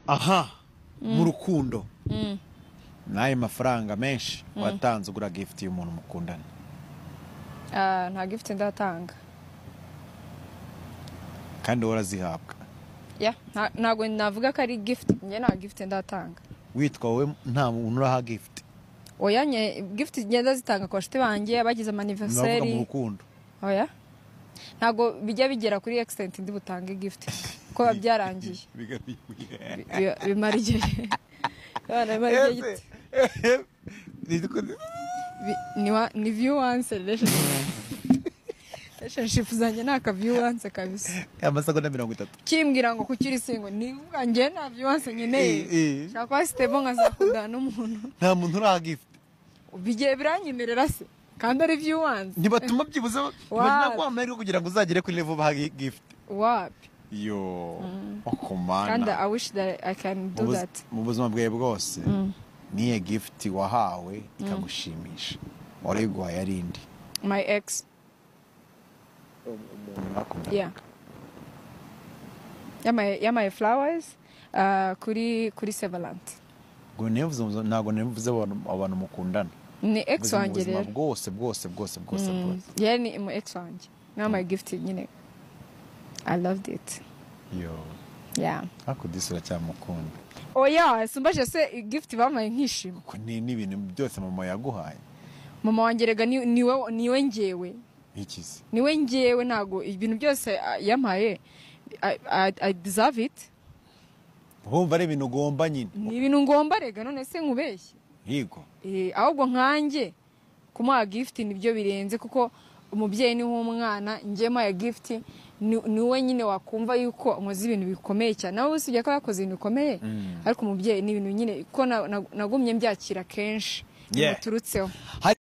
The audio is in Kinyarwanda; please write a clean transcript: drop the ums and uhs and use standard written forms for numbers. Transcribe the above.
Aha mu rukundo, n'ayo mafaranga menshi watanze ugura gift y'umuntu mukundana? Ah, nta gift ndatanga. Kandi wowe urazihabwa. Yeah, ntabwo navuga ko ari gift, njye nta gift ndatanga. Witwa wowe, nta muntu uraha gift? Oya, nye gift ngenda zitanga ku bashuti banjye bagize Navuga mu ama anniversaire. rukundo. Oya, ntabwo bijya bigera kuri extent ndi butange gift kuko biba byarangiye. Bimara igihe. Abana, bimara igihe gito. Ni view once relationship zanjye, ni aka view once kabisa. Amasegonda 30. Kimbwira ngo kuki uri single, ni njye nta view once nkeneye. Nshaka kuba stable, nkazakundana n'umuntu. Nta muntu uraha gift? Bigiye biranyemerera se kandi ari view once? Ntibatuma byibuze Wapi. ntibaguma amahirwe kugira ngo uzagere kuri level baha gift? Wapi. Yo, Kandi okomana. I wish that I can do that. Mu buzima bwawe bwose, niye gift wahawe ikagushimisha, warayiguhaye ari indi? My ex. Umuntu mwakundana? Yeah, yamaye flowers kuri Saint Valentin. Ngo nivuze, ntabwo nivuze abantu mukundana. Ni ex Mvuze mu wanjye buzima rero. bwose bwose bwose bwose bwose. Yeah, ni mu ex wanjye yamaye gift nyine, I loved it. Yo. Yeah. Ariko disi uracyamukunda. Oya, simbaje se gift bamaye nkishima? Ko ni n'ibintu byose mama yaguhaye. Mama wanjye rega niwe njyewe. Iki se? Niwe njyewe, ntago ibintu byose yampaye I deserve it. Wumva ari ibintu ugomba nyine? Ni ibintu ngomba rega, none se nkubeshye? Yego. Ahubwo nkanjye kumuha gift nibyo birenze, kuko umubyeyi ni nk'umwana. Njye muhaye gift niwe nyine wakumva yuko nkoze ibintu bikomeye cyane. Nawe usibye ko yakoze ibintu bikomeye, ariko umubyeyi ni ibintu nyine ko nagumye mbyakira kenshi bimuturutseho. Hari